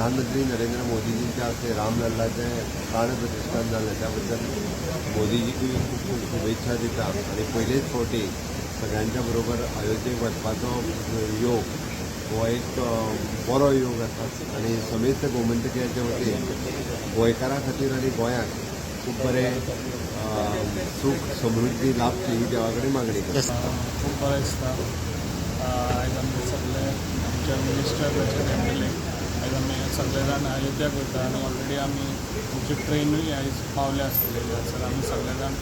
प्रधानमंत्री नरेंद्र मोदीजींच्या हस्ते रामलल्लाचें प्राण प्रतिश्ठान जालें, त्या बद्दल मोदीजीकूय खूब खूब शुभेच्छा दिता आनी पयलेच फावटी सगळ्यांच्या बरोबर अयोध्येक वचपाचो योग हो एक बरो योग आसा आनी समेस्त गोमंतकियाच्या वतीन गोंयकारां खातीर आनी गोंयाक खूब बरें सूख समृद्धी लाभची ही देवा कडेन मागणी करता. खूब बरें दिसता. आयज आमी सगळे, आमच्या मिनिस्टराचे फॅमिलीक, आयज आमी सगळे जाण अयोध्याक वयता आनी ऑलरेडी आमी, आमची ट्रेनूय आयज पावल्या आसतली. हांगासर आमी सगळे जाण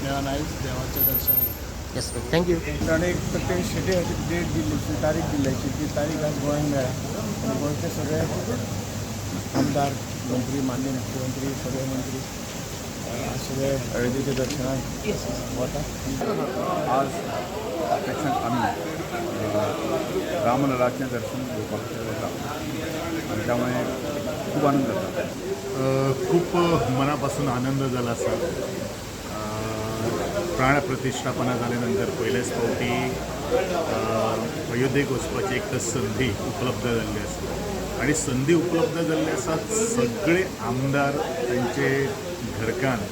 मेळून आयज देवाचें दर्शन घेतले. येस, thank you. ताणें एक ते शेटी डेट दिल्ली, तारीख दिल्ल्याची ती तारीख आज गोंयांत मेळ्ळ्या आनी गोंयचे सगळे आमदार, मंत्री, माननीय मुख्यमंत्री, सगळे मंत्री आज सगळे अयोध्येच्या दर्शनाक वता. आज प्रत्यक्षात आम्ही रामललाचें दर्शन घेवपाक वता आनी त्यामुळे खूब आनंद जाता. खूप मनापासून आनंद जाला आसा. प्राण प्रतिश्ठापना जाल्या नंतर पयलेच फावटी अयोध्येक वचपाची एक संदी उपलब्ध जाल्ली आसा आनी संदी उपलब्ध जाल्ली आसा, सगळे आमदार, तांचे घरकान्न,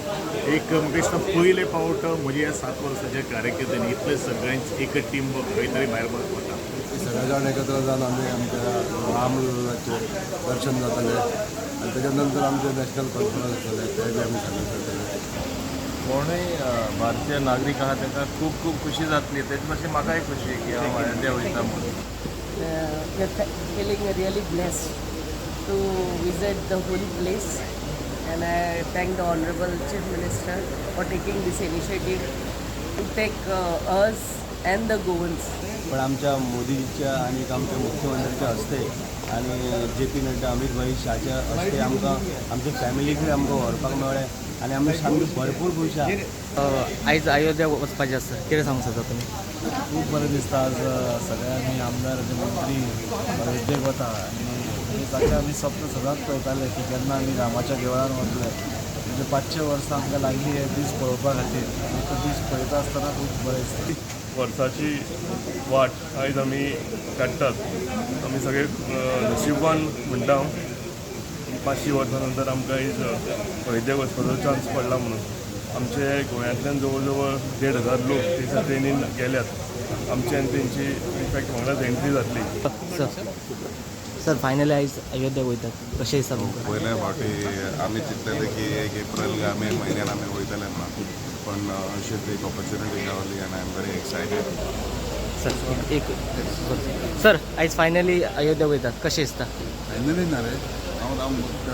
एक म्हाका दिसता पयले फावट म्हजी ह्या 7 वर्साच्या कारकिर्दीन इतले सगळ्यांची एक टीम खंय तरी भायर वता. सगळे जाण एकत्र जावन आमी आमच्या रामलल्लाचें दर्शन जातलें आनी तेच्या नंतर आमचें नॅशनल कॉन्फरन्स जातलें, तें बी आमी सगळें करतले. कोणूय भारतीय नागरीक आहा, तांकां खूब खूब खुशी जातली. तेच भाशेन म्हाकाय खुशी की हांव अयोध्या वयता म्हणून. We are feeling really blessed to visit the holy place, and I thank the Honorable Chief Minister for taking this initiative to take us and the Goans. पण आमच्या मोदीजीच्या आनी आमच्या मुख्यमंत्र्याच्या हस्ते आनी जे पी नड्डा, अमित भाई शाहच्या हस्ते आमकां, आमच्या फॅमिलीकूय आमकां व्हरपाक मेळ्ळें आनी आमी सामकी भरपूर खूश आहा. आयज अयोध्या वचपाचें आसा, कितें सांगूंक सोदता तुमी? खूब बरें दिसता. आज सगळे आमी आमदार आनी मंत्री अयोध्येक वता आनी ताचें आमी स्वप्न सदांच पळयताले की केन्ना आमी रामाच्या देवळान वतले. म्हणजे 500 वर्सां आमकां लागली हे दीस पळोवपा खातीर आनी तो दीस पळयता आसतना खूब बरें दिसता. वर्साची वाट आयज आमी काडटात. आमी सगळे नशिबवान म्हणटा हांव, 500 वर्सां नंतर आमकां आयज अयोध्येक वचपाचो चान्स पडला म्हणून. आमचे गोंयांतल्यान जवळ जवळ 1500 लोक थंयसर ट्रेनीन गेल्यात. आमची आनी तेंची इनफॅक्ट वांगडाच एंट्री जातली. सर, सर, फायनली आयज अयोध्या वयतात, कशें दिसता तुमकां? पयले फावटी आमी चिंतलेले की 1 एप्रिल काय मे म्हयन्यान आमी वयतले म्हणून, पण अशीच एक ऑपॉर्च्युनिटी गावली आनी I am very excited. Sir, एक सर, आयज फायनली अयोध्या वयतात, कशें दिसता? फायनली ना रे, हांव राम भक्त.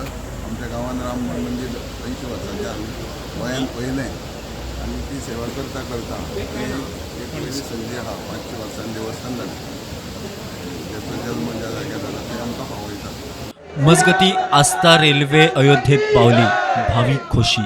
आमच्या गांवान राम मंदीर 80 वर्सांचें, आमी गोंयान पयलें आनी ती सेवा करता करता ती एक पयली संदी आहा. 500 वर्सांनी देवस्थान जालें, ज्याचो जल्म ज्या जाग्यार जाला तें आमकां पावयता. मजगती, आस्था रेल्वे अयोध्येत पावली, भाविक खुशी.